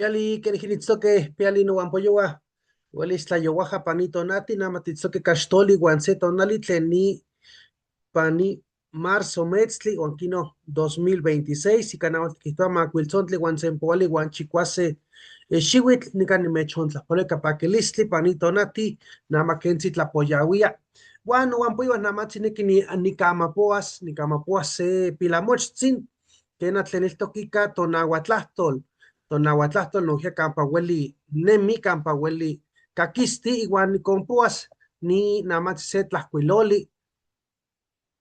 Piali queniquinitztoque, piali nohuampoyohua, huelis tlayohuaja pani tonati, nama titztoque caxtoli huan se tonali tlen ni pani marzo metztli huan kino 2026 ika nahuatl tiquihtowa macuiltzontli huan sempoali huan chicuase xihuitl nican nimechontlajpaloka paquilistli pani tonati nama quentzi tlapoyauia. Huan nohuampoyohua namatzi niqui nicamapoas, nicamapoas se pilamochtzin quena tlen eltoc ica tonahuatlahtol. Tonahuatlahtol nohkia campa hueli nemi, campa hueli caquisti ihuan nicompoas ni namatzi se tlajcuiloli,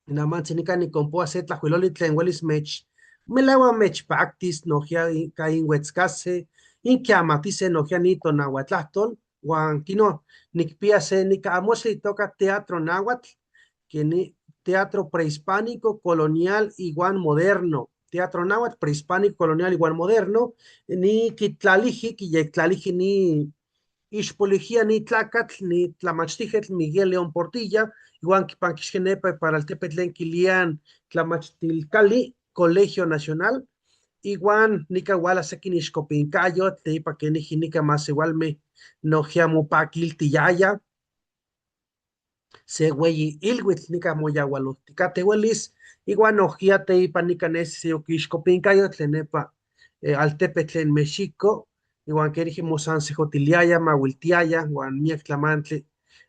namatzi nican nicompoas se tlajcuiloli tlen huelis mech melahuac mechpactis nohkia ica inhuetzcase, inquiamatise nohkia ni tonahuatlahtol huan quino nicpia se nica amochtli itoca Teatro Náhuatl, que teatro prehispánico, colonial iguan moderno. Teatro Náhuatl, prehispánico, colonial iguan moderno, ni quitlaliji, quiyectlaliji ni ixpoligia ni tlacatl, ni tlamachtijquetl Miguel León Portilla, iguan quipanquixque nepa para altepetl tlen quilian Tlamachtilcali, Colegio Nacional, iguan nica huala sequin ixcopincayotl, teipa queniji nica masehualme nohkia mopaquiltiyaya, se hueyi ilhuitl nica moyahualohticate huelis, iguan nohkia teipa nica nesi seyok ixcopincayotl tlen nepa altepetl tlen Mexico, iguan queniji mosansejotiliaya, mahuiltiaya, huan miac tlamantli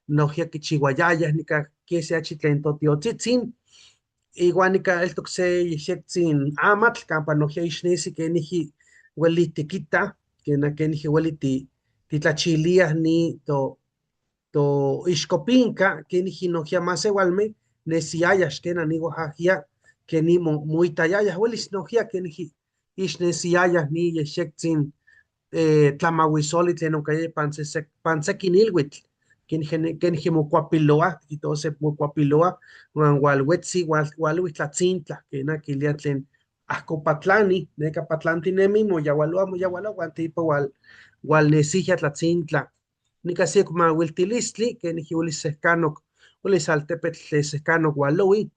nohkia quichihuayaya, nica que se achi tlen totiotzitzin, iguan nica eltoc se yehyetzin amatl campa nohkia ixnesi queniji hueli tiquita, quena queniji hueli titlachiliah ni to ixcopinca, queniji nohkia masehualme nesiaya xquena ni oaxaquia queni moitayaya, huelis nohkia queniji ixnesiaya ni yehyetzin tlamahuisoli tlen oncayaya pan sequin ilhuitl, queniji mocuapiloa, tiquitose mocuapiloa, huan hualhuetzi, hualui tlatzintla, quena quilia tlen ahcopatlani, neca patlantinemi, moyahualoa, moyahualoa, huan teipa hualnesijia tlatzintla. Nica seyok mahuiltilistli, queniji huelis sehcanoc, huelis altepetl tlen sehcanoc hualoui.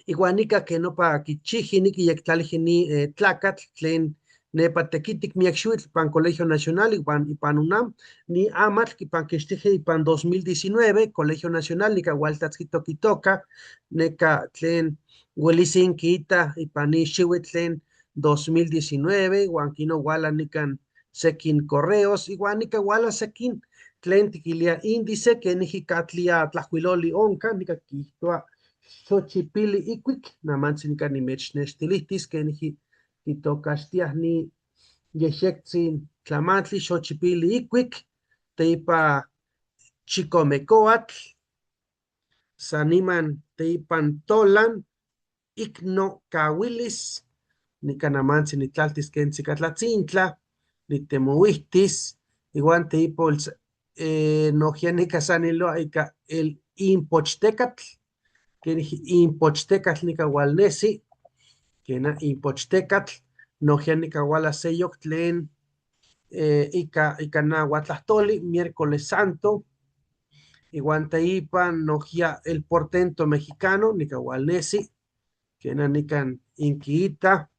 Iguan nica que nopa quichiji, niqui yectlaliji ni tlacatl tlen nepa tequitic miac xihuitl ipan Colegio Nacional ipan ipan UNAM, ni amatl quipanquixtije ipan 2019, Colegio Nacional, nica hualtatzquitoc itoca, neca tlen huelisin quita ipan ni xihuitl tlen 2019, huan quino huala nican sequin correos, iguan nica huala sequin tlen tiquilia índice, queniji catlia tlajcuiloli onca, nica quihtoa Xochipilli icuic, namantzi nica nimechnextilihtis queniji quitocaxtiah ni yehyetzin tlamantli Xochipilli icuic, teipa Chicomecoatl, saniman teipan Tolan, Icno Cahuilis, nica namantzi nitlaltis quentzi catlatzintla, nitemohuihtis, iguan teipa nohkia nica saniloa ica el Impochtecatl, queniji Impochtecatl nica hualnesi, quena Impochtecatl, nohkia nica huala seyok tlen ica nahuatlahtoli, Miércoles Santo, iguan teipa nohkia el Portento Mexicano, nica hualnesi, quena nican inquiita,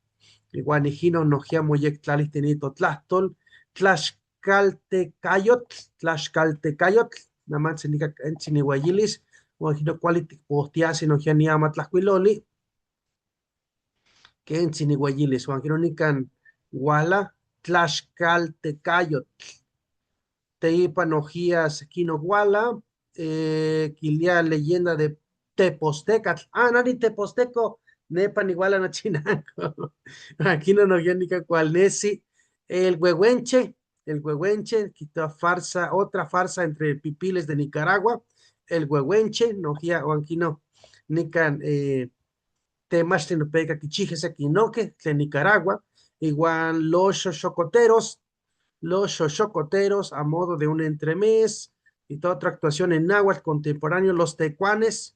iguan ijino nohkia moyectlalihti ni totlahtol, Tlaxcaltecayotl, Tlaxcaltecayotl, namantzi nica entzi nihueyilis, huan ijino cuali ticpohtiasi nohkia ni amatlajcuiloli, quentzi nihueyilis, huan ijino nican huala Tlaxcaltecayotl, teipa nohkia sequino huala, quilia leyenda de Tepostecatl, ah, nani Teposteco, nepa nihuala nochinanco, aquí no nohkia nica cualnesi, el huehuenche, el huehuenche, quita farsa, otra farsa entre pipiles de Nicaragua, el huehuenche, nohkia, huan quino, nican temachtli nopeca quichije sequinoque, tlen Nicaragua, igual los xoxocoteros, los xoxocoteros a modo de un entremés, y toda otra actuación en náhuatl contemporáneo, los tecuanes,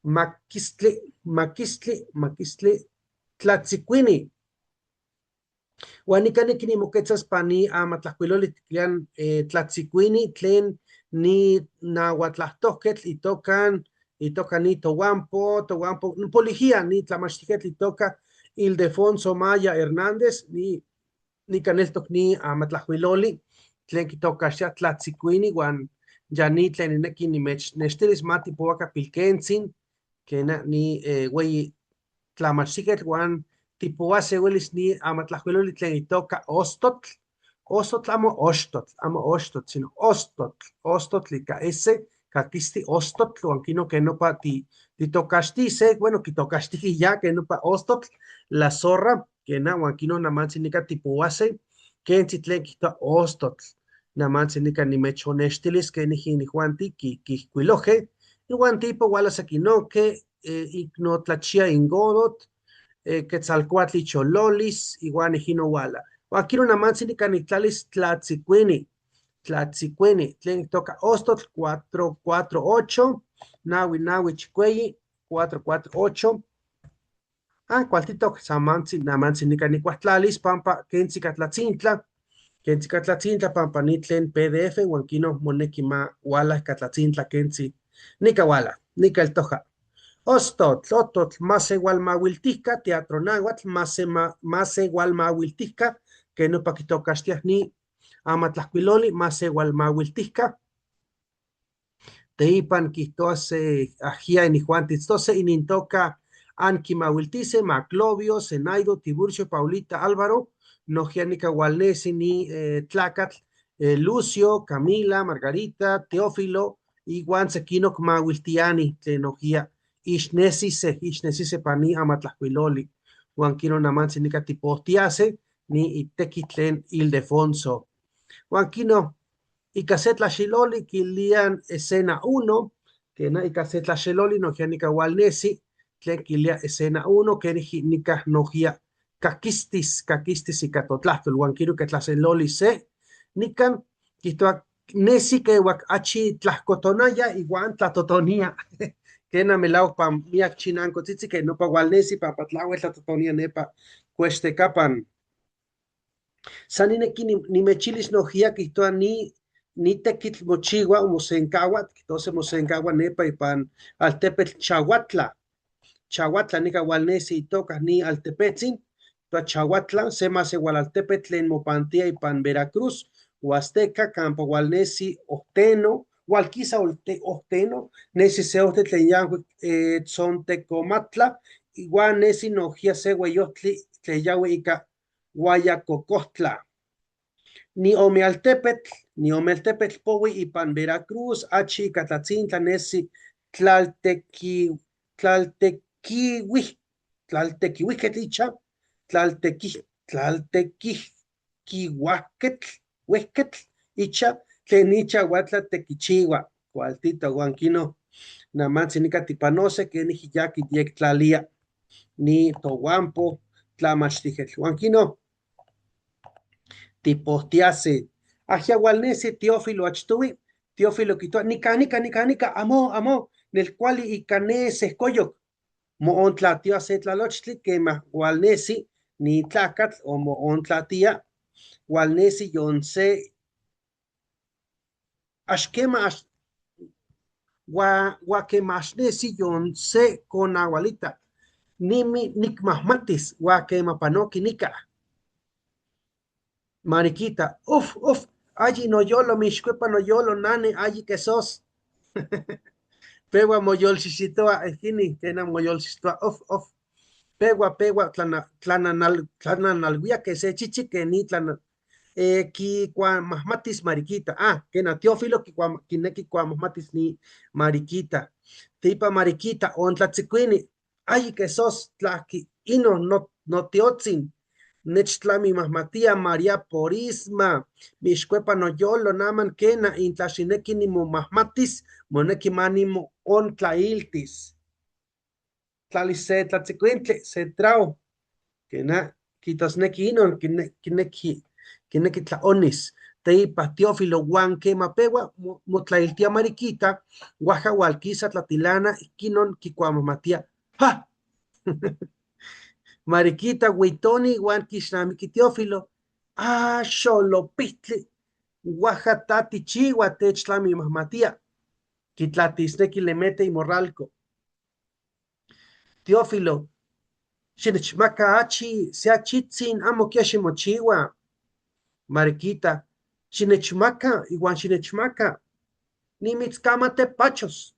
maquistli, maquistli, maquistli, tlatzicuini. Huan nica niqui nimoquetzas pani amatlajcuiloli tlian tlatzicuini tlen ni nahuatlahtohquetl itocan, itoca ni tohuampo, tohuampo, polijía ni tlamachtijquetl itoca Ildefonso Maya Hernández, ni Nican eltoc ni amatlajcuiloli tlen quitocaxtia tlatzicuini huan ya ni tlen ninequi nimechnextilis ma tipohuaca pilquentzin quena ni hueyi tlamachtiquetl huan tipohuase huelis ni amatlajcuiloli tlen itoca ostotl. Ostotl amo oxtotl, amo oxtotl, sino ostotl, ostotl ika S, caquisti ostotl, huan quino que nopa titocaxtise, bueno, quitocaxtiji ya que nopa ostotl, la zorra, quena huan quino namantzin nica tipohuase, quentzi tlen quihtoa ostotl, namantzin nica nimechonextilis kenijin inijuanti quijcuiloje, ihuan tipo huala sequinoque, icnotlachia ingodot, Quetzalcoatl ichololis, ihuan ijino huala. Huan quino namantzin nica nitlalis tlatzicuini, tlatzicuini, tlen toca ostotl 448, nahui nahui chicueyi, 448. Ah, cualtitoc, samantzi, namantzi nica nicuahtlalis, pampa quentzi catlatzintla, quentzi catlatzintla, pampa ni tlen PDF, huan quino moneki ma huala catlatzintla quentzi, nica huala, nica el toja. Ostotl, ototl, masehualmahuiltijca, teatro náhuatl, masehualmahuiltijca, que no paquitocaxtiaj ni amatlajcuiloli, masehualmahuiltijca. Teipan quihtoase ajia inijuantitztose, inintoca anquimahuiltise, Maclovio, Zenaido, Tiburcio, Paulita, Álvaro, nojia nica hualnesi ni tlacatl, Lucio, Camila, Margarita, Teófilo, iguan sequinoc mahuiltiani, tlen nojia ixnesise, ixnesise pani amatlajcuiloli, huan quino namantzi nica tipohtiase, ni itequi tlen Ildefonso. Huan quino ika se tlaxiloli quilian escena 1, que na ika se tlaxiloli nojia nica hualnesi, tlen quilia escena 1, que nica nojia caquistis, caquistis ika totlahtol, huan quino que tlaxiloli se, nican quihtoa nesi que huac achi tlahcotonaya iguan tlatotonia. Kena melauac pa miac chinancotzitzi que nopa hualnesi pampa tlauel tlatotonia nepa cuextecapan. San nineki nimechilis nojia quihtoa ni tequitl mochiua o mosencaua, quitose mosencaua nepa ipan altepetl Chahuatla. Chahuatla nica hualnesi itoca ni altepetzin, toa Chahuatla, se masehualaltepetl tlen mopantia ipan Veracruz, Huasteca, campo hualnesi Ohteno, hualquisa Ohteno, nesi se ohte tlen yancuic Tzontecomatla, igual nesi nojia se hueyohtli tlen yahui ika Guayacocohtla. Ni omealtepetl, ni omealtepetl powi ipan Veracruz, achi ika tlatzintla nesi tlaltequiwi, tlaltequihuiquetl icha, tlaltequi, tlaltequihuaquetl, huesquetl, icha, tlen icha huatla tequichiua, cualtito huan quino, namantzi nica tipanose, que ni yaqui yectlalia, ni tohuampo, tlamachtijetl, huan quino, tipohtiase. Ajiahualnesi Teófilo achtui, Teófilo quitoa, nica, nica, nica, nica, amo, amo, nel cuali ika ne sehcoyoc, moontlatio se tlalochtli, quema hualnesi, ni tlacatl, o moontlatia, hualnesi yon se, axquema, ax, gua, guaquemaxnesi yon se conahualita, nimi nicmahmatis, guaquemapanoqui nica. Mariquita, uf, uf, ayi noyolo, mixcuepa noyolo, nane, ayi que sos. Pegua moyolxixitoa, ejini, kena moyolxixitoa, uf, uf. Pegua, pegua, tlana, tlananal, tlananalguia que se chichi que ni tlana, ki cuamahmatis mariquita. Ah, kena Teófilo ki cuam, kineki cuamahmatis ni mariquita. Tipa mariquita, ontlatzicuini, ayi que sos, tlaki, ino, no, no teotzin. Nechtlami mahmatia María Porisma, mixcuepa noyolo, naman kena, intlaxineki nimomahmatis, moneki manimo ontlailtis. Tlali se tlatzicuintli, se trao, kena, quitasneki inon, kineki, kineki tlaonis. Teipa Teófilo huan kema pewa, motlailtia mariquita, guaja hualquisa tlatilana, kinon kikuamahmatia. ¡Ja! Mariquita, huitoni, huan quixnamiki Teófilo. Ah, xolopistli, guaja tati chiwa techtlami mahmatia. Quitlatisneki le mete y morralco. Teófilo, xinechmaka achi, sea chitzin, amo kiaxi mochiwa. Mariquita, xinechmaca, ihuan xinechmaca. Nimitzcamatepachos.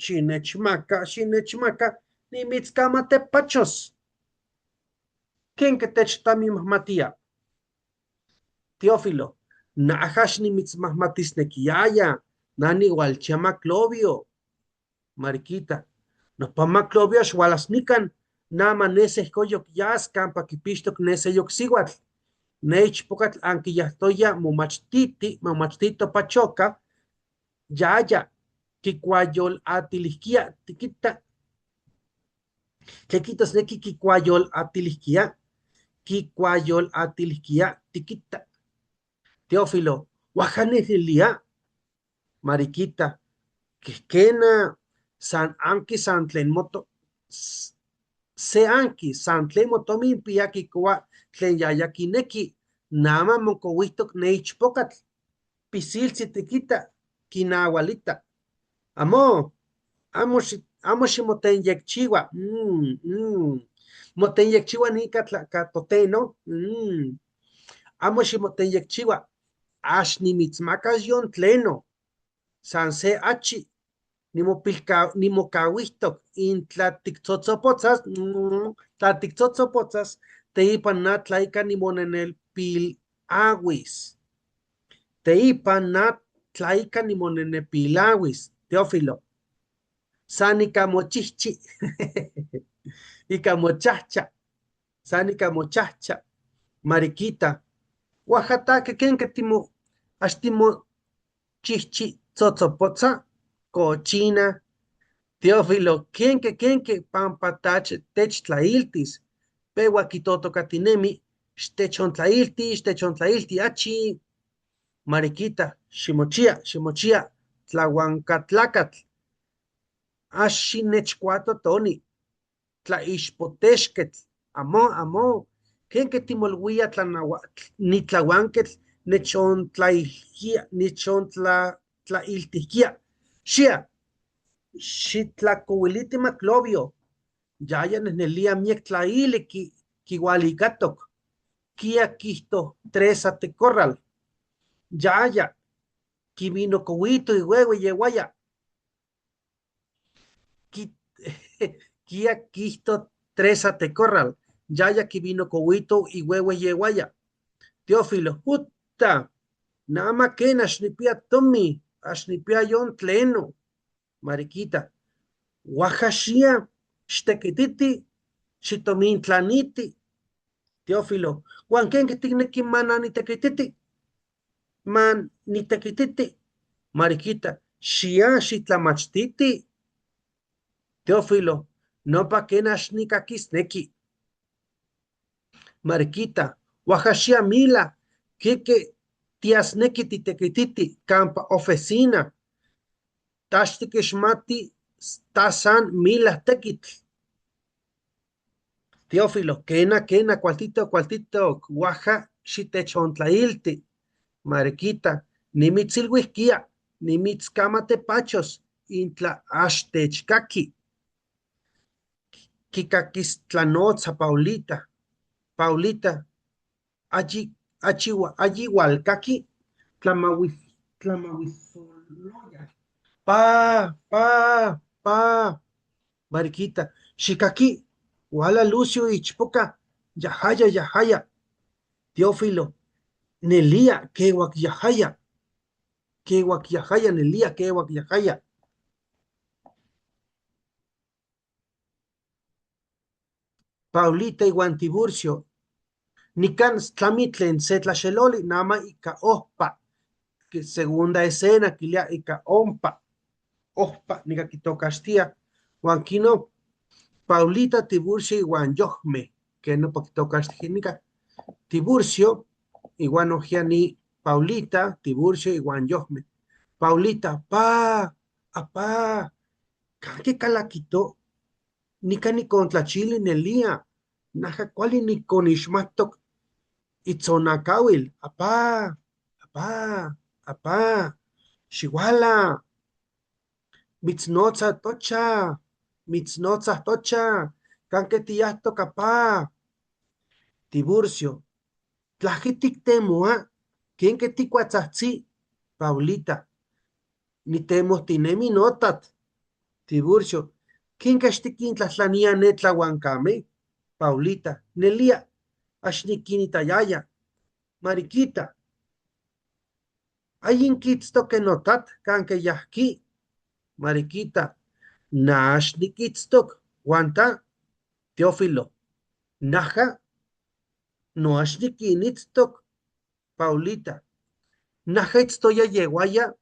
Xinechmaca, xinechmaca, nimitzcamatepachos. ¿Quién que techtamimahmatia? Teófilo, najax nimitzmahmatisnequiyaya, nani igualchia Maclovio. Mariquita, nopa Maclovio axualasnican, nama nesehcoyoc yas campa quipixtoc neseyok sihuatl. Ne ichpocatl anquiyahtoya momachtiti, momachtito pachoca, yaya, kikuayolatilijquia, tiquita. ¿Qué quitasneki kikuayolatilijquia? Kikuayolatilijquia, tiquita. Teófilo, oaxanejilia. Mariquita, quena san anki san tlen moto, se anki san tlen motomin pia kikoa tlen yaya kineki, nama mokohuihtok ne ichpocatl, pisiltzi tiquita, kinahualita. Amo, amo, amo ximotenyekchiua, motenyekchiua nika tlatocatoteno, Amo ximotenyekchiua, ax nimitzmacas yon tleno, san se achi, nimopilca, nimokauihtok, intla tiktzotzopotzas, tla tiktzotzopotzas, teipa na tlaika nimonenepilawis. Teipa na tlaika nimonenepilawis. Teófilo. San ika mochihchi. Ika mochahcha. San ika mochahcha. Mariquita. Oaxaca, ¿quién que timo, axtimo chihchi tzotzopotza? Cochina. Teófilo, ¿quién que pampa tach tech tlailtis? Pewa quitotocatinemi, xtechontlailti, xtechontlailti, achi. Mariquita, ximochia, ximochia, tlahuancatlacatl. Axi nechcuatotoni, tlaixpotexquetl, amo, amo. ¿Quién que timolhuia nitlahuanquetl nechontlailquia, nechontlailtijquia? Xia, xitlacohuiliti Maclovio, yaya nesnelia miek tlaili kihualicatok, kia quihto tres atecorral, yaya, kivino cohuito y huevo yeguaya, kia quihto tres atecorral, yaya kivino cohuito y huevo yeguaya. Teófilo, puta, nama ken axnipia tomi, axnipia yon tleno. Mariquita, oaxaxia, xtequititi, xitomintlaniti. Teófilo, huan ken tikneki mana nitequititi, man nitequititi. Mariquita, xia xitlamachtiti. Teófilo, nopa ken axnikakisneki. Mariquita, oaxaxia mila, keke tiasneki titequititi, campa oficina. Taxtikixmati tasan mila tequitl. Teófilo, kena, kena, cualtito, cualtito, oaxa xitechontlailti. Mariquita, nimitzilhuisquia, nimitzcamatepachos, intla axtechcaqui. Kikakistlanotza, Paulita. Paulita, allí, allí, allí hualcaqui, tlamahuisoloya. Pa, pa, pa. Mariquita, xicaqui, wala Lucio ichpoca, yajaya, yajaya. Teófilo, Nelia, kewak yajaya. Kewak yajaya, Nelia, kewak yajaya. Paulita iwan Tiburcio, nikan tlami tlen se tlaxeloli, nama ika ohpa. Que segunda escena, kilia ika ompa. Ohpa, nika kitokaxtia. Huan kino, Paulita, Tiburcio iwan Yohme, que no pa kitokaxtij nika. Tiburcio, iwan ojiani Paulita, Tiburcio iwan Yohme. Paulita, pa, apa, kanke kalakito, nika nikontlachili nelia, naja kuali nikonixmatok itzonakawil, apa, apa, apa, xiwala, mitznotza tocha, mitznotza tocha, kanke tiyahtok apá. Tiburcio, tlajitik temoa, Kenque ticuatzajtzi? Paulita. Nitemohtinemi notat. Tiburcio. Kenque axtiquintlajtlania ne tlahuancame? Paulita. Nelia. Axniquinitayaya. Mariquita. Ayinquitztoque notat canque yahqui. Mariquita. Nax niquitztoc. Huan ta. Teófilo. Naja. No ax niquinitztoc. Paulita. Naja itztoya yehuaya.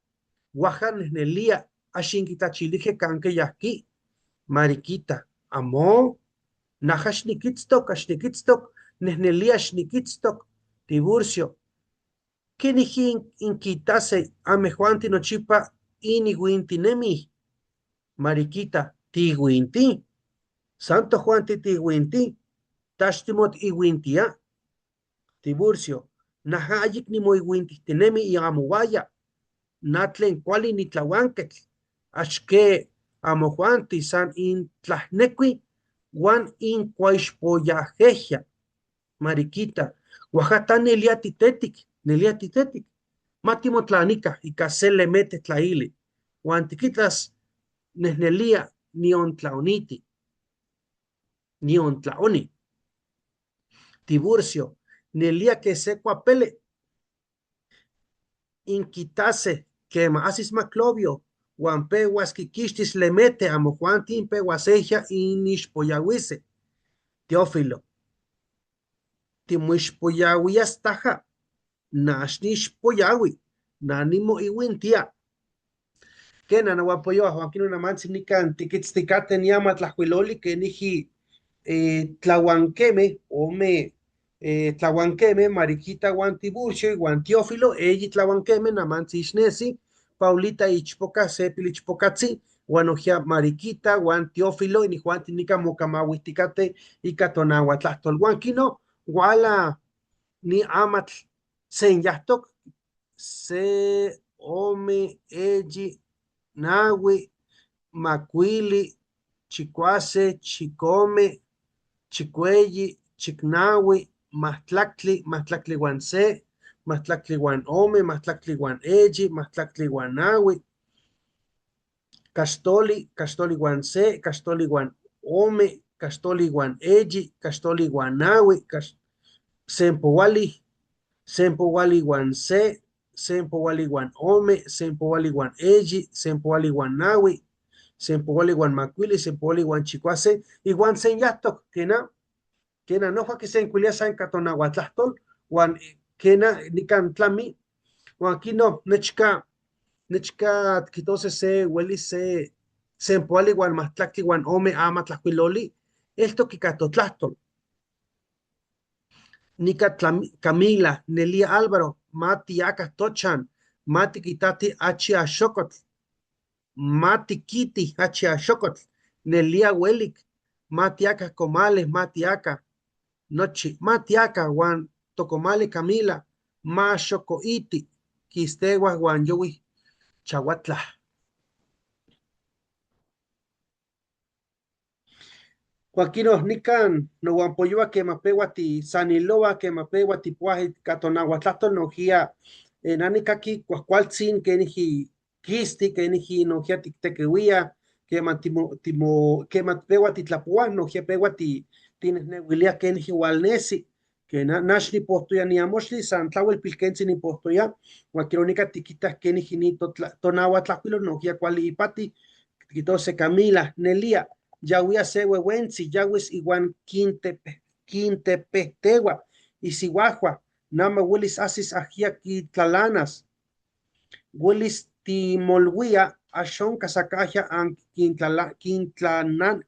Huaja nehnelia. Axinquitlachilijque canque yahqui. Mariquita. Amo. Naja axniquitztoc, axniquitztoc, nehnelia axniquitztoc. Tiburcio. Kenijin inquitase amejuanti nochipa inihuintinemi. Mariquita. Tihuinti. Santo Juanti tihuinti. Taxtimot ihuintia. Tiburcio. Naja ayik nimoihuintihtinemi iamohuaya. Na tlen kuali nitlahuanquetl. Axque amojuanti san intlajnecui huan incuaixpoyajejia. Mariquita. Oaxaca ta nelia titetic, nelia titetic. Matimotlanica ika se lemete tlaili. Huan tiquitas nehnelia niontlaoniti. Niontlaoni. Tiburcio. Nelia que se cuapele. Inquitase quema asis maclovio. Huan pehuas quiquixtis lemete amojuanti inpehuasejia inixpoyahuise. Teófilo. Timoixpoyahuias taja. Nax nixpoyahui. Na nimoihuintia. Kena nahuapoyoa Joaquín namantzi nikan tiquitzticate niama tlajcuiloli keniji tlahuanqueme ome tlahuanqueme Mariquita huan Tiburcio huan Teófilo eyi tlahuanqueme namantzi ixnesi Paulita ichpoca se pilichpocatzi huan ojia Mariquita huan Teófilo inijuanti nika mocamahuihticate ika tonahuatlahtol huan kino huala ni amatl senyahtoc se ome eyi nahui macuili chicuase chicome chicueyi chicnahui mahtlactli mahtlactli huan se mahtlactli huan ome mahtlactli huan eyi mahtlactli huan nahui caxtoli caxtoli huan se caxtoli huan ome caxtoli huan eyi caxtoli huan nahui sempohuali sempohuali huan se sempohuali huan ome sempohuali huan eyi sempohuali huan nahui sempohuali huan macuili sempohuali huan chicuase ihuan senyahtoc quena kena noja kisenkuilia san katonahuatlahtol huan kena nikan tlami huan kino nechca nechca tkitose se ueli se sempoali huan mahtlactli huan ome amatlajcuiloli eltok ika totlahtol. Nika Camila, Nelia Álvaro, matiaca tochan, matiquitati achi axocotl, matiquiti achi axocotl, Nelia uelik, matiaca comales, matiaca, nochi, matiaca huan tocomale Camila, maxocoiti, quistehuas huan yohui chahuatla. Joaquino nican nohuampoyoa quemapeua ti saniloa quemapeua tipuaji katonahuatlahtol nojia nanikaki cuajcualtzin keniji kisti keniji nojia tiktekiuia quema timo timo quema peua titlapoa nojia peua ti tinehnehuilia keniji ualnesi que nax nipohtoya niamoxtli san tlauel pilkentzi nipohtoya huan quiero nica tiquitah keniji ni tonahuatlajcuilol nojia kuali ipati tikitose Camila Nelia yahuia se huehuentzi yahuis iuan quintepehtegua isihuajua nama uelis asis ajia quitlalanas uelis timolhuia axonca sacajia an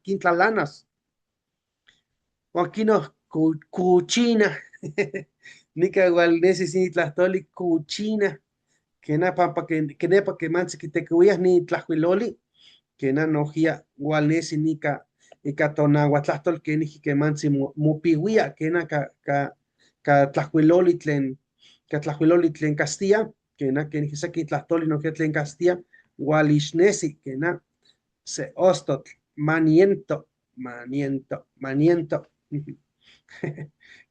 quintlalanas huan kino cuchina nica igual nesi ni tlahtoli cuchina kena pampa kenepa kemantzi kitekiuiah ni tlajcuiloli kena nojia igual nesi nika ika tonahuatlahtol kenijki kemantzi mopiuia kena ka ka ka tlajcuiloli tlen ka tlajcuiloli tlen Castilla kena kenijki seki tlahtoli nojkia tlen Castilla igual ixnesi kena se ostotl maniento maniento maniento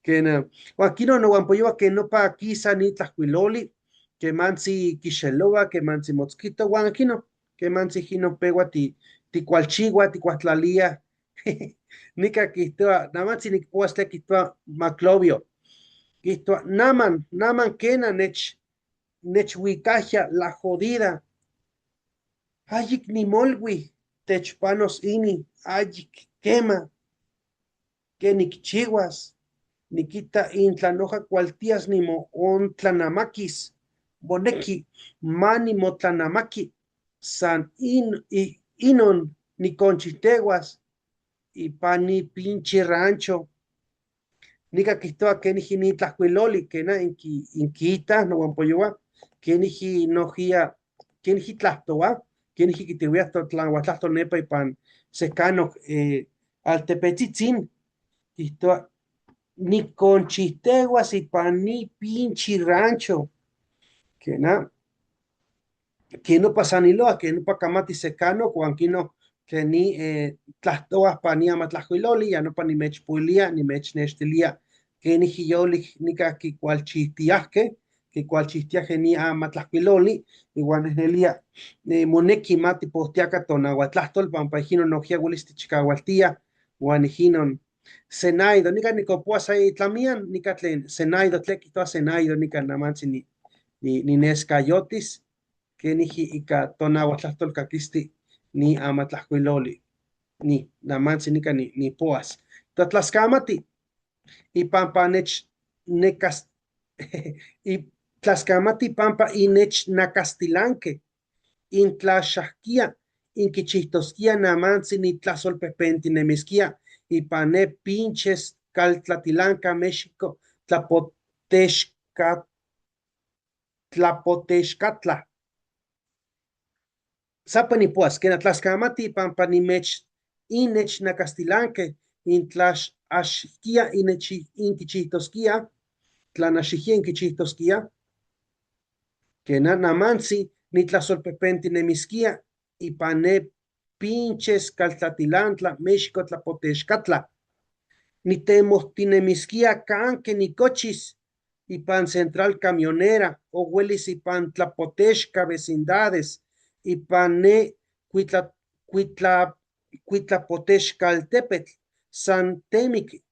kena huan kino nohuampoyoa ke nopa kisa ni tlajcuiloli Quemantzi quixeloa, quemantzi motzquito, huan quino, quemantzi jino pehua ticualchihua, ticualtlalia. Nica quihtoa, namantzi nicpoas tlen quihtoa Maclovio. Quihtoa, naman, naman quena nechhuicajya la jodida. Ayic nimolui techpanos ini, ayic quema, que nicchihuas, niquita intla noja cualtias nimoontlanamakis, moneki ma nimotlanamaki, san inon niconchihtehuas ipan ni pinche rancho. Nica quihtoa keniji ni tlajkuiloli, kena inquiitah nohuampoyohua, keniji nojia, keniji tlahtoa, keniji kitiluiah totlahuatlahtol nepa ipan sekanok altepetzitzin, quihtoa niconchihtehuas ipan ni pinche rancho. Kena, que no pasaniloa, que no pacamati sekanok, huan kino tlen ni tlahtoa pa ni amatlajkuiloli, ya nopa nimechpuilia, nimechnextilia keniji yolik nika kikualchihtiahke, kikualchihtiahke ni amatlajkuiloli, iwan nehnelia moneki ma tipohtiaka tonahuatlahtol, pampa ijinon nojia welis tichikahualtia, huan ijinon Zenaido, nika nikopoa sa itlamian, nika tlen Zenaido, tlen kihtoa Zenaido, nika namantzi ninescayotis, keniji ika tonahuatlahtol kakisti ni amatlajkuiloli, ni namantzi nika nipoas. Tlatlaskamati, ipampa nech nekas, y tlaskamati pampa inech nakastilanke, intlaxahkia, inquichihtoskia namantzi nitlasolpejpentinemiskia, ipan ne pinches caltlatilanca México, tlapotexcatla. Sapa nipoas, que tlaskamati pampa nimech inech nakastilanke, intlax axkia inech inquichihtoskia, tlanaxijia inquichihtoskia, que namantzi nitlasolpejpentinemiskia ipan ne pinches caltlatilantla México tlapotexcatla. Nitemohtinemiskia canque nicochis ipan central camionera o huelis ipan tlapotexca vecindades ipan ne cuitlapotexcaltepetl San Temic,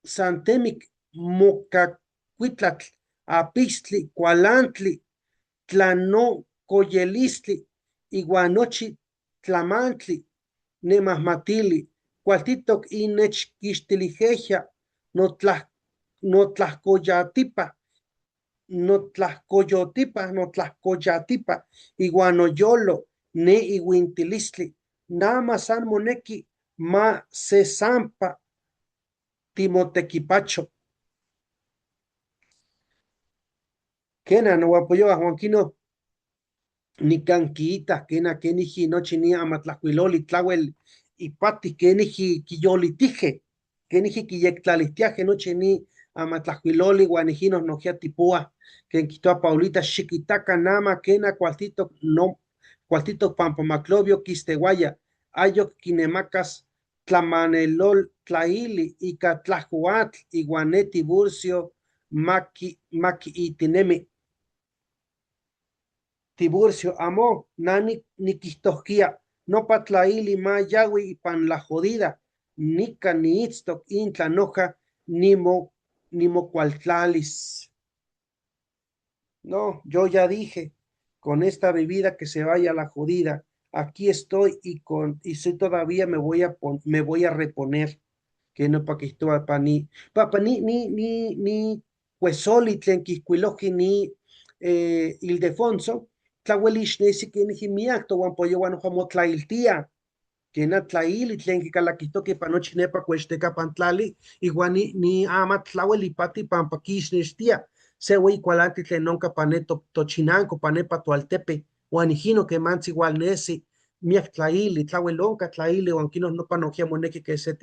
San Temic mocacuitlatl apistli cualantli tlanocoyelistli iuan nochi tlamantli nemahmatili cualtitok inechquixtilijejya notlajcoyatipa, notlajcoyotipa, notlajcoyatipa iuan noyolo ne iuintilistli nama san moneki ma se sampa timotequipacho. Kena nohuampoyohua huan kino nikan kiita kena keniji nochi ni amatlajkuiloli tlauel ipati keniji kiyolitije, keniji kiyectlalihtiaje nochi ni amatlajkuiloli huan ijinon nojia tipoa ken quihtoa Paulita xiquitaca nama kena cualtitok no cualtitok pampa Maclovio quistehuaya ayok kinemacas tlamanelol tlaili ika tlajcoatl iuan ne Tiburcio maki itinemi. Tiburcio amo nani niquihtohkia nopa tlaili ma yaui ipan la jodida nika niitztok intla noja nimocualtlalis. No, yo ya dije, con esta bebida que se vaya a la jodida, aquí estoy y con y soy todavía me voy a reponer, que no pa que pa ni pa pa ni ni ni ni cuesoli tlen quihcuiloji ni Ildefonso tlauelix nesi keniji miak tohuampoyohua noja motlailtia, kena tlaili tlen kikalaquihtoque ipan nochi nepa cuextecapan tlali iuan ni ama tlauel ipati pampa quixnextia se hueyi cualanti tlen nonca pa ne tochinanco pa nepa toaltepe huan ijino quemantzi igual nesi miak tlaili tlauel onca tlaili huan kino nopa nojia moneki que se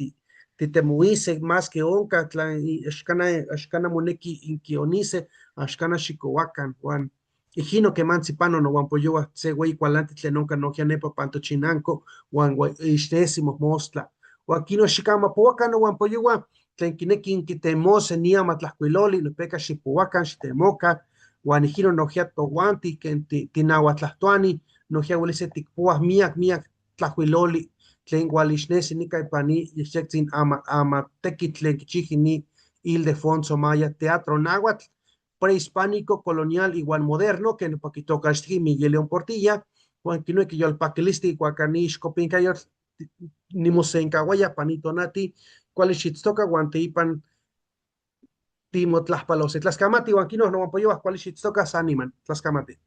titemoise más que onca tla axcana, axcana moneki inquionise axcana xicohuacan huan ijino quemantzi pano nohuampoyohua se hueyi cualanti tlen onca nojia nepa pan tochinanco huan ixnesi mojmostla huan kino xicamapohuacan nohuampoyohua tlen kineki inquitemose ni amatlajkuiloli nopeca xipohuacan xitemoca Huan ijkino nojquiya tojuanti ken tinahuatlajtoani nojquiya huelis tikpohuaj miyac miyac tlajcuiloli tlen hualixnesi nica ipan ni yejyectzin ama tequitl tlen quichijqui ni Ildefonso Maya Teatro Náhuatl prehispánico, colonial ihuan moderno ken nopa quitocaxtijqui Miguel León Portilla, huan quinoqui yolpaquilisti ijkuak ni ixcopincayotl nimosencahuaya ipan ni tonati cuali xitztoca huan teipan timotlajpalose. Tlascamati huan quino nohuampoyohua cuali xitztoca san niman. Tlascamati.